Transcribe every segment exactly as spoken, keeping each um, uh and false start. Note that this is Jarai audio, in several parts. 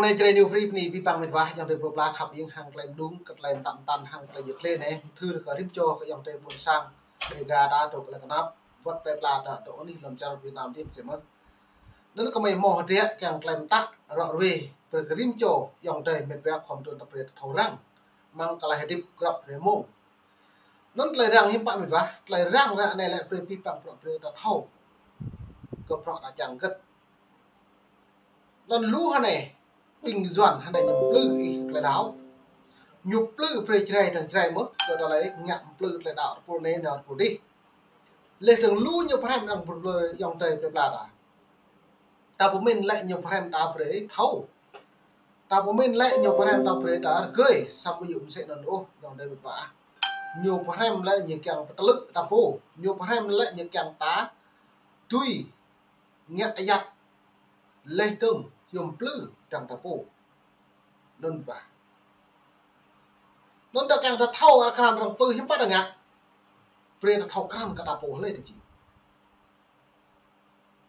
Anai Jrai New Free bơni abih bang met wa, ayŏng adơi plơi pla khăp ing hăng tơlơi mơdung, kơ tơlơi mơtam mơtan hăng tơlơi yet lĕ anai, mơthưr kơ rĭm čô kơ ayŏng adơi ƀôn sang, Dega ta dŏ kơ lĕ kơnăp, wơ̆t plơi pla ta dŏ anih lŏn čar Việt Nam dih mơsĕ mơ̆n. Anŭn kơmơi hmâo hơdră kiăng tơlơi mơtă ruă ruê, brơi kơ rĭm čô ayŏng adơi met wa khŏm tŭ ta brơi thâo răng, mơ̆ng tơlơi hơdip grăp rê mông. Anŭn tơlơi răng hiư̆m pă met wa, tơlơi răng ră anai lĕ brơi abih bang bruă brơi ta thâo. Kơ bruă ta čang gĕt. Anŭn lu hơnai, ƀing Yuan hơnai ñu plư ih tơlơi đaŏ. Ñu plư brơi Jrai dơ̆ng Jrai mơ̆n, kơ tơlơi ngă plư tơlơi đaŏ tơpul anai nao tơpul dih. Leh dơ̆ng lu ñu pơhrăm dơ̆ng plư ayŏng adơi plơi pla ta. Ta pơmĭn lĕ ñu pơhrăm ta brơi thâo. Ta pơmĭn lĕ ñu pơhrăm ta brơi ta rơgơi, samơ̆ yŭ mơsĕ anŭn ôh, ayŏng adơi met wa. Ñu pơhrăm lĕ ñu kiăng pơtlư̆ ta pô, ñu pơhrăm lĕ ñu kiăng ta tui ngă ayăt, leh dơ̆ng yôm plư dơ̆ng ta pô. Anŭn wa. Anŭn ta kiăng ta thâo krăn arăng plư hiư̆m pă ta ngă. Brơi ta thâo krăn kơ ta pô leh ta či.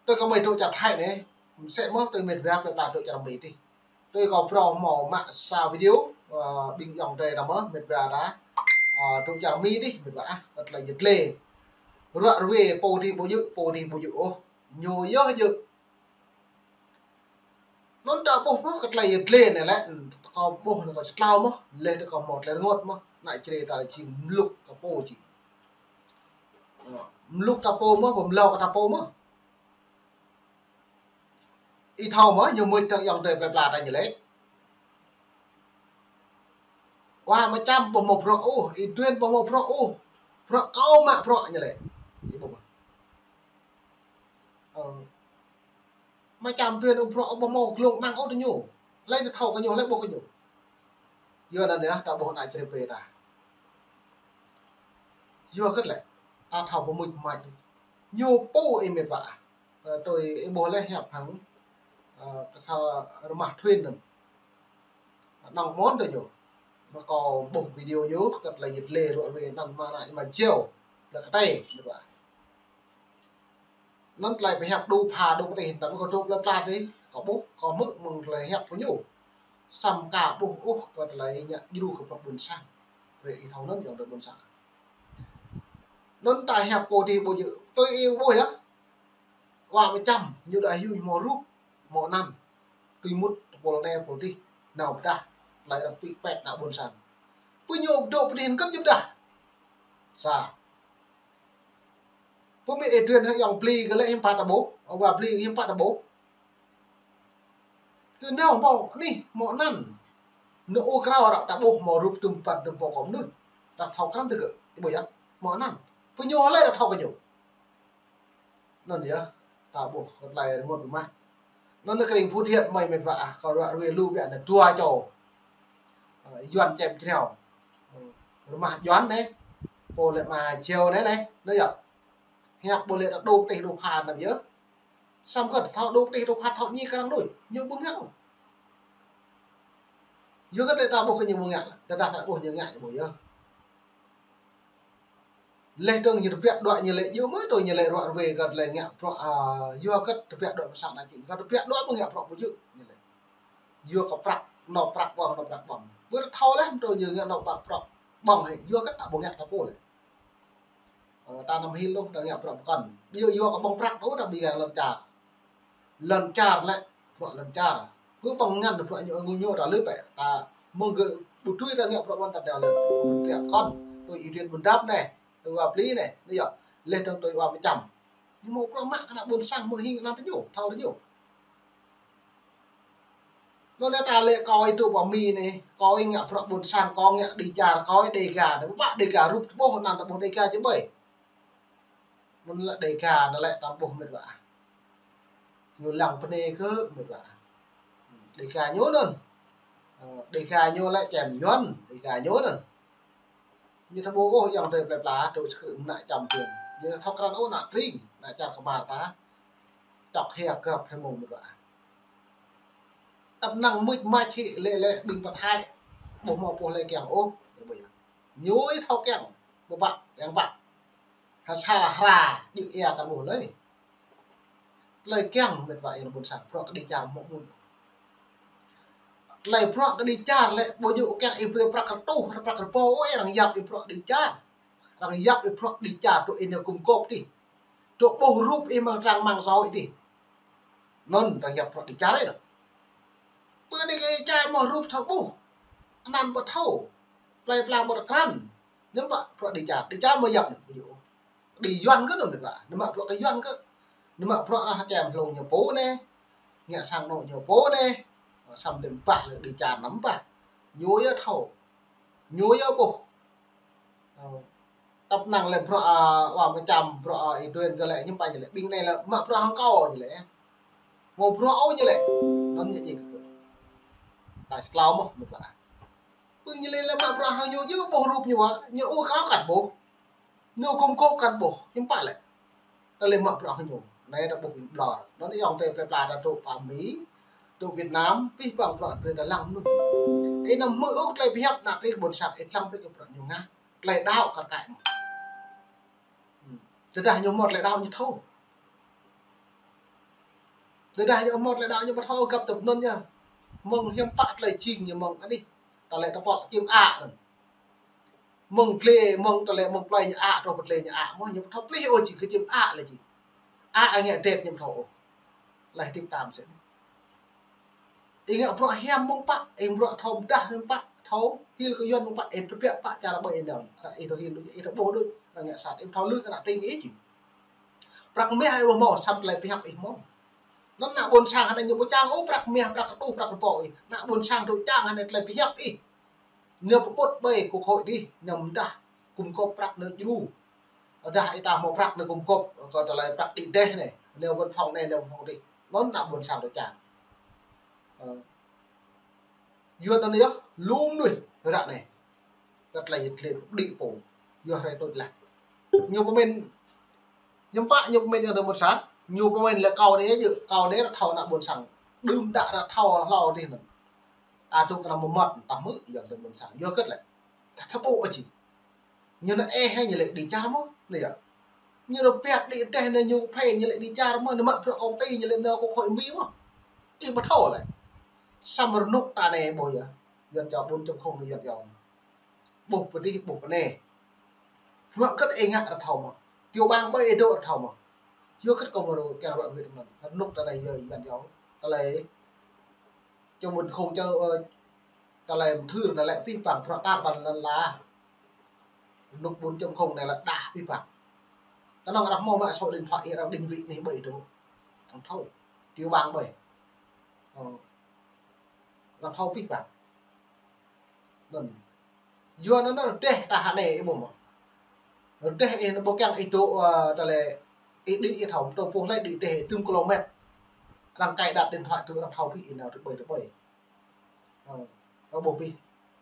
Tui kơmơi dŏ čar Thái anai, mơsĕ mơ̆n tui met wa plơi pla dŏ čar Mi dih. Tui kâo phrâo hmâo mă sa video, ơ, ƀing ayŏng adơi ta mơ̆n, met wa ta, ơ, dŏ čar Mi dih, met wa ah, kơ tơlơi yet lĕ. Ruă ruê pô dih ƀu djơ̆, pô dih ƀu djơ̆ ôh. Ñu yơh djơ̆. Anŭn ta ƀuh mơ̆n kơ tơlơi yet lĕ anai lĕ, kâo ƀuh anai kâo čơtlao mơ̆n, leh ta kâo hmâo tơlơi rơngot mơ̆n, ană Jrai ta či mlŭk ta pô či. Ơ, mlŭk ta pô mơ̆n, pơmlâo kơ ta pô mơ̆n. Ih thâo mơ̆n, ñu mŭt tơ̆ng ayŏng adơi plơi pla ta ñu lĕ. Wa Mơčăm ƀu hmâo bruă ôh, Y Duen ƀu hmâo bruă ôh. Bruă kâo mă bruă ñu lĕ. Ih ƀuh mơ̆n. Ơ. Mơčăm Duen ƀu bruă ôh, ƀu hmâo glông măng ôh tơ ñu. Leh ta thâo kơ ñu, leh ƀuh kơ ñu. Yua anŭn yơh, ta ƀuh ană Jrai pơ ta. Yua hơget lĕ, ta thâo pơmŭt pơmač. Ñu pô ih met wa. Ơ, tui ih ƀuh leh hiăp hăng, ơ, kơ sa rơmah Thuyên anŭn. Anŏ mơ̆n tơ ñu. Mơ̆ kâo ƀuh video ñu, kơ tơlơi yet lĕ ruă ruê anŭn mơ̆ng ană Ih Mă Jeo. Plơi Kơtai, met wa. Anŭn tơlơi pơhiăp đu pha đu pơtih, ta mơ̆ kâo dŏ plơi pla dih, kâo ƀuh, kâo hmư̆ mơ̆ng tơlơi hiăp kơ ñu. Samơ̆ ka ƀuh ôh kơ tơlơi ngă djru kơ bruă ƀôn sang. Brơi ih thâo anŭn ayŏng adơi ƀôn sang. Anŭn ta hiăp pô dih ƀu djơ̆, tui ih ƀuh yơh. Wa Mơčăm, ñu đa hyu hmâo rup, hmâo anăn. Tui mŭt tơpul anai tơpul dih, nao pơdah, tơlơi arăng pĭ pĕt ană ƀôn sang. Pơ ñu dŏ pơ dih hơget ñu pơdah. Sa. Pơmĭn Y Duen hăng ayŏng Bli kơ lĕ hiư̆m pă ta ƀuh, wa Bli hiư̆m pă ta ƀuh. Kơ nao hmâo anih, hmâo anăn. Nao ur krao ră ta ƀuh hmâo rup tŭm păn tŭm pô kơ mơnuih. Ta thâo krăn tơ gơ̆, ih ƀuh yơh, hmâo anăn. Pơ ñu lĕ ta thâo kơ ñu. Anŭn yơh, ta ƀuh kơ tơlơi rơngot rơmah. Anŭn nao kơ ring Phú Thiện mơi met wa ah, kâo ruă ruê lu biă anai dua čô. Ơ, Yuan čem jrao. Ơ, rơmah Yuan anai. Pô lĕ Mă Jeo anai anai. Anŭn yơh. Hiăp ƀu lĕ ta dŏ pơtih dŏ pha anŭn yơh. Samơ̆ kơ thâo dŏ pơtih dŏ pha thâo ñi kơ arăng đôč. Ñu ƀu ngă ôh. Yua kơ tơlơi ta ƀuh kơ ñu ƀu ngă, tơdah ta ƀuh ñu ngă ñu ƀu yơh. Leh dơ̆ng ñu tơbiă đuaĭ ñu lĕ, yua mơ̆ tui ñu lĕ ruă ruê kơ tơlơi ngă bruă, a, yua kơ tơbiă đuaĭ mơ̆ng sang ta či, kơ tơbiă đuaĭ ƀu ngă bruă ƀu djơ̆ ñu lĕ. Yua kơ prăk, nao prăk ƀơ̆ng, nao prăk ƀơ̆ng. Ƀu thâo leh tui ñu ngă nao prăk, prăk ƀơ̆ng hĕ, yua kơ ta ƀu ngă ta pô lĕ. Ơ, ta năm hil ôh, ta ngă bruă pơkŏn. Ƀu djơ̆ yua kơ ƀơ̆ng prăk ôh, ta ƀu ngă lŏn čar. Lŏn čar lĕ, bruă lŏn čar. Pơ ƀơ̆ng ngăn bruă ñu, ñu, ñu ta lưp ĕ, ta mơ̆ng gơ̆ ƀu tui ta ngă bruă mơ̆n ta đeo lĕ. Tui kŏn, tui Y Duen Bưn Dap anai, tui wa Bli anai, anai yơh, leh dơ̆ng tui wa Mơčăm. Ñu hmâo bruă mă kơ ană ƀôn sang mơ̆ng hing anăn tơ ñu, thâo tơ ñu. Anŭn anai ta lĕ kâo ih dŏ pơ Mi anai, kâo ih ngă bruă ƀôn sang, kâo ngă đĭ čar, kâo ih Dega anai, ƀă Dega rup tơƀuh anăn ta ƀuh Dega či ƀơi. Anŭn lĕ Dega anŭn lĕ ta ƀuh met wa ah. Ñu lăng bơnai kơ met wa ah. Dega ñu anŭn. Ơ, Dega ñu lĕ čem Yuan, Dega ñu anŭn. Ñu ta ƀuh ôh ayŏng adơi plơi pla dŏ čơkơ̆ mơnă čăm tuen. Ñu ta thâo krăn ôh ană tring, ană čar kơmar ta. Čŏk hia grăp hơmông met wa ah. Tăp năng mŭt mač hĭ lĕ lĕ ƀing pơthai. Ƀu hmâo pô lĕ kiăng ôh. Ih ƀuh yơh. Ñu ih thâo kiăng. Ƀu ƀă, kiăng ƀă. Ha sa hra, djơ̆ ia ta ƀuh lơi. Tơlơi kiăng met wa ih ană ƀôn sang, bruă kơ đĭ čar hmâo ƀun. Tơlơi bruă kơ đi čar lĕ, ƀu djơ̆ kiăng ih brơi prăk rơtuh, prăk rơbâo, ơ, arăng yap ih bruă đi čar. Arăng yap ih bruă đi čar, tŭ ih nao gum gôp tih. Tŭ ƀuh rup ih amăng trang mạng xã hội tih. Anŭn arăng yap bruă đi čar ih lĕ. Pơ anai kơ đi čar mơ̆ rup thâo ƀuh. Anăn ƀu thâo. Plei pla ƀu tơkrăn. Anŭn mă bruă đi čar. Đi čar mơ̆ yap anŭn ƀu djơ̆. Đi Yuan kơ anŭn mơ̆. Anŭn mă bruă kơ Yuan kơ. Anŭn mă bruă lah čem hlung ñu pô anai. Ngă sang anŏ ñu pô anai. Samơ̆ đơ̆ng bah lĕ đi čar anăm bah. Ñu yơh thâo. Ñu yơh ƀuh. Ơ. Tăp năng lĕ bruă, a, wa mơčăm bruă, a, ih duen kơ lĕ hiư̆m pă ñu lĕ. Ƀing anai lĕ mă bruă hăng kâo ñu lĕ. Mơ̆ bruă ôh ñu lĕ. Anŭn ñu djik kơ. Ta klâo mơ̆ mơ̆ bruă. Ƀing ñu lĕ lĕ mă bruă hăng ñu djơ̆ ƀuh rup ñu wa. Ñu ôh krao kăt ƀuh. Ñu gum gôp kăt ƀuh. Hiư̆m pă lĕ. Ta lĕ mă bruă hăng ñu. Anai ta ƀuh ƀing ƀlŏr. Anŭn ayŏng adơi plei pla ta tŭ pơ Mi, tŭ Việt Nam, pih păng bruă brơi ta lăng mơnuih. Ih anăm hmư̆ ôh tơlơi pơhiăp ană tring ƀôn sang ih lăng pĕ kơ bruă ñu ngă. Tơlơi đaŏ kar kaĭ mơ̆n. Hm. Tơdah ñu hmâo tơlơi đaŏ ñu thâo. Tơdah ñu hmâo tơlơi đaŏ ñu ƀu thâo găp tŭ anŭn yơh. Mơ̆ng hiư̆m pă tơlơi jing ñu mơ̆ng anih. Tơlơi tơpŏk čim ă anŭn. Mơ̆ng glê, mơ̆ng tơlơi, mơ̆ng plơi ñu ă, truh pơ glê ñu ă. Mơ̆ ñu ƀu thâo plih ôh jing kơ čim ă lĕ jing. Ă, ă ngă đet ñu ƀu thâo ôh. Laih tĭp tam sĕ. Ih ngă bruă hiam mơ̆ng pă, ih bruă thâo pơdah mơ̆ng pă, thâo hil kơ Yuan mơ̆ng pă, ih tơbiă pă čar ƀơi ih nao. Ih thâo hil đôč, ih thâo ƀuh đôč, arăng ngă sat, ih thâo lư kơ ană tring ih jing. Prăk mah ih ƀu hmâo, samơ̆ tơlơi pơhiăp ih hmâo. Anŭn ană ƀôn sang hơnai ñu ƀu čang ôh prăk mah, prăk rơtuh, prăk rơbâo ih. Ană ƀôn sang tŭ čang hơnai tơlơi pơhiăp ih. Ñu pơƀut ƀơi kơ khôi dih, ñu mơdah, gum gôp prăk ñu djru. Tơdah ih ta hmâo prăk ñu gum gôp, kơ tơlơi prăk đĭ đeh anai, ñu văn phòng anai, ñu văn phòng dih. Anŭn ană ƀôn sang tŭ čang. Ơ. Yua anŭn yơh, lu mơnuih ră anai. Ră tơlơi yơh tơlơi đĭ pô. Yua hrơi tui lah. Ñu pơmĭn, hiư̆m pă ñu pơmĭn yơh ană ƀôn sang. Ñu pơmĭn lĕ kâo anai yơh, kâo anai ră thâo ană ƀôn sang. Đưm đă ră thâo hlâo dih anŭn. Ta tŭ kơ anăm mơmŏt, ta hmư̆ yơh ană ƀôn sang. Yua hơget lĕ. Ta thâo ƀuh ôh jing. Ñu nao ih hă ñu lĕ đi čar mơ̆, anai yơh. Ñu rơpiăt đĭ đeh anai ñu phe ñu lĕ đi čar mơ̆, ñu mă bruă công ty ñu lĕ nao kơ khôi Mi mơ̆. Ih ƀu thâo lĕ. Samơ̆ rơnŭk ta anai ƀuh yơh. Yuan čô bốn chấm không anai Yuan čô anai. Ƀuh pơ dih, ƀuh pơ anai. Bruă hơget ih ngă ră thâo mơ̆. Tiểu bang ƀơi ih dŏ ră thâo mơ̆. Yua hơget kâo mơ̆ rơkâo ră wĭt mơ̆n. Rơnŭk ta anai yơh Yuan čô. Tơlơi. Čô bốn chấm không čô, ơ, tơlơi mơthưr anai lĕ pih păng bruă tar ƀar lŏn ala. Rơnŭk bốn chấm không anai lĕ đah pih păng. Kơnơ̆ng arăng hmâo mă số điện thoại arăng định vị anai ƀơi dŏ. Arăng thâo. Tiểu bang ƀơi. Ơ. Arăng thâo pih păng. Anŭn. Yua anŭn rơdêh ta hơnai ih ƀuh mơ̆. Rơdêh ih anŭn ƀu kiăng ih dŏ, ơ, tơlơi ih đĭ ih thâo, tơpul lĕ đĭ đeh tơm kilômet. Arăng cài đặt điện thoại tui arăng thâo pih ih nao tui ƀơi tui ƀơi. Ơ, arăng ƀuh pih.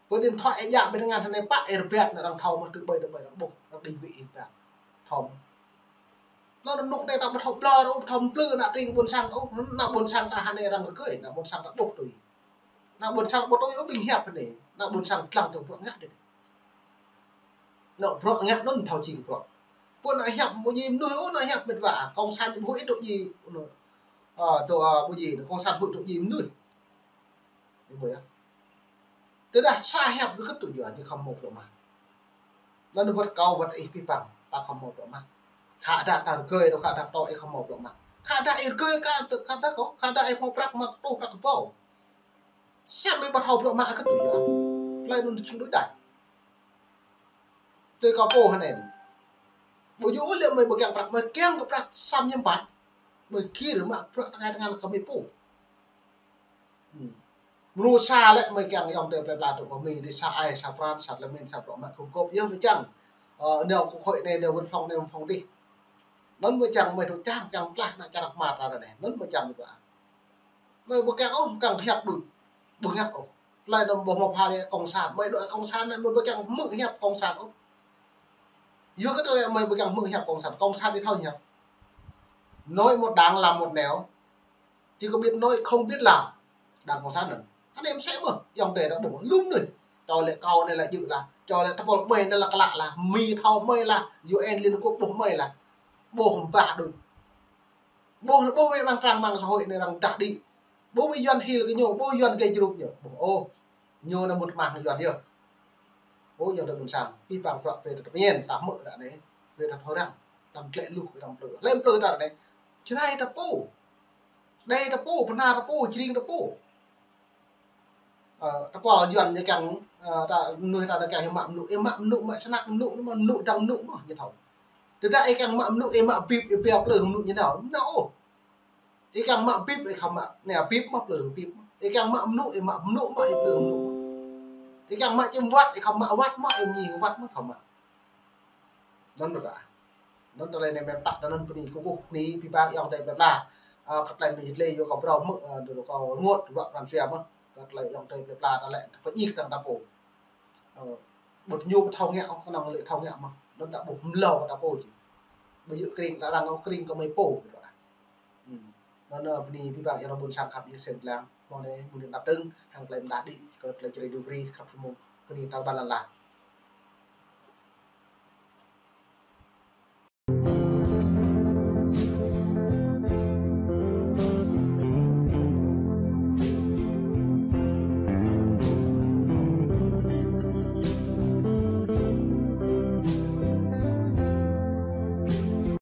Pơ điện thoại ih djă ƀơi tơngan hơnai pă ih rơpiăt anŭn arăng thâo mơ̆ tui ƀơi tui ƀơi arăng ƀuh, arăng định vị ih pă. Thâo mơ̆. Anŭn rơnŭk anai ta ƀu thâo ƀlŏr ôh, ƀu thâo mplư ană tring ƀôn sang ôh, ană ƀôn sang ta hơnai arăng rơgơi, ană ƀôn sang ta ƀuh tui. Ană ƀôn sang ƀu tui ôh ƀing hiăp anai, ană ƀôn sang lăng tơlơi bruă ngă dih. Anŭn bruă ngă anŭn thâo jing bruă. Pô ană hiăp ƀu djơ̆ mơnuih ôh, ană hiăp mĕt wa, cộng sản ƀu huĭ tŭ djơ̆, anŭn, ơ, tŭ, ơ, ƀu djơ̆, cộng sản huĭ tŭ djơ̆ mơnuih. Ih ƀuh yơh. Tơdah sa hiăp kơ kơtŭ yua, ñu khŏm hmâo bruă mă. Anŭn wơ̆t kâo wơ̆t ih pih păng, ta khŏm hmâo bruă mă. Khă dah ta rơgơi, khă dah tŏ ih khŏm hmâo bruă mă. Khă dah ih rơgơi kơ, kơ dah kâo, khă dah ih hmâo prăk mă, tŭ prăk kơ pô. Samơ̆ ih ƀu thâo bruă mă kơtŭ yua. Tơlơi anŭn sung đuaĭ đač. Tui kâo pô hơnai. Ƀu djơ̆ ôh lĕ mơi ƀu kiăng prăk, mơi kiăng kơ prăk samơ̆ hiư̆m pă. Mơi gir mă prăk tơngan tơngan kơ mơi pô. Hm. Mrô sa lĕ mơi kiăng ayŏng adơi plei pla tŭ kơ mơi, đĭ sa ai, sa pran, sa tơlơi mĭn, sa bruă mă gum gôp, yơh mơi kiăng. Ơ, nao kơ khôi anai, nao văn phòng anai, văn phòng dih. Anŭn mơi kiăng mơi tŭ čang, kiăng tlah ană čar kơmar ta anai. Anŭn mơi kiăng mơi pă. Mơi ƀu kiăng ôh, kiăng hiăp đuč. Ƀu ngă ôh. Tơlơi anŭn ƀu hmâo pha lĕ cộng sản. Mơi dŏ cộng sản anai mơi ƀu kiăng hmư̆ hiăp cộng sản ôh. Yua kơ tơlơi mơi ƀu kiăng hmư̆ hiăp cộng sản. Cộng sản ih thâo hiăp. Nói một đằng làm một nẻo. Chỉ có biết nói không biết làm. Đảng cộng sản anŭn. Hơnai mơsĕ mơ̆, ayŏng adơi ta ƀuh lu mơnuih. Čô lĕ kâo anai lĕ djơ̆ lah. Čô lĕ tơpul ƀơi anai lĕ klă lah. Mi thâo mơi lah. U N Liên Hợp Quốc ƀuh mơi lah. Ƀuh bah đuč. Ƀuh, ƀuh mơi amăng trang mạng xã hội anai arăng dah đĭ. Ƀu ƀu Yuan hil kơ ñu, ƀu Yuan gei jruk ñu. Ƀu ôh. Ñu anŭn mŭt mah ñu Yuan yơh. Ƀu Yuan tơ ƀôn sang. Pih pang prăk brơi tơ tơmiên, ta hmư̆ ră anai. Brơi tơ thâo răng. Tăm tlĕ luh, tăm plư. Lĕ plư ta ră anai. Čơrai ta pô. Đe ta pô, pơna ta pô, jring ta pô. Ơ, ta pô Yuan ñu kiăng, ơ, ta nuih ta, ta kiăng mă mơnŭ, ih mă mơnŭ, mă čơnăk mơnŭ, mă mơnŭ dăng mơnŭ mơh ñu thâo. Tơdah ih kiăng mă mơnŭ, ih mă bip, ih bia plư mơnŭ ñu nao. Nao ôh. Ih kiăng mă bip, ih khŏm mă, nao bip mơh, plư bip mơh. Ih kiăng mă mơnŭ, ih mă mơnŭ mơh, ih plư mơnŭ mơh. Ih kiăng mă čim wăt, ih khŏm mă wăt mơh, ih mĭn wăt mơh, khŏm mă. Anŭn ră. Anŭn tơlơi anai mơ̆n ta, tơlơi anŭn bơni kơkuh, bơni pih pang ayŏng adơi plơi pla. Ơ, kơ tơlơi mơ̆ng jơt lĕ yua kơ brâo mơ̆, ơ, dŏ kơ rơngot, ruă pran jua mơ̆. Kơ tơlơi ayŏng adơi plơi pla ta lĕ, pơñih kơ tơngan ta pô. Ơ, ƀu ñu ƀu thâo ngă ôh, kơnơ̆ng lĕ thâo ngă mơ̆. Anŭn ta ƀuh mlâo kơ ta pô či. Ƀu djơ̆ kơring, ta răng ôh kơring kơ mơi pô. Anŭn, ơ, bơni pih pang ayŏng adơi ƀôn sang khăp yơh sem lăng. Mơ̆ng anai, mơ̆ng anai ta tơ̆ng, hăng tơlơi mơdah đĭ, kơ tơlơi čơrai djru brơi, khăp mơ̆ng, bơni ta ƀan lăng lăng.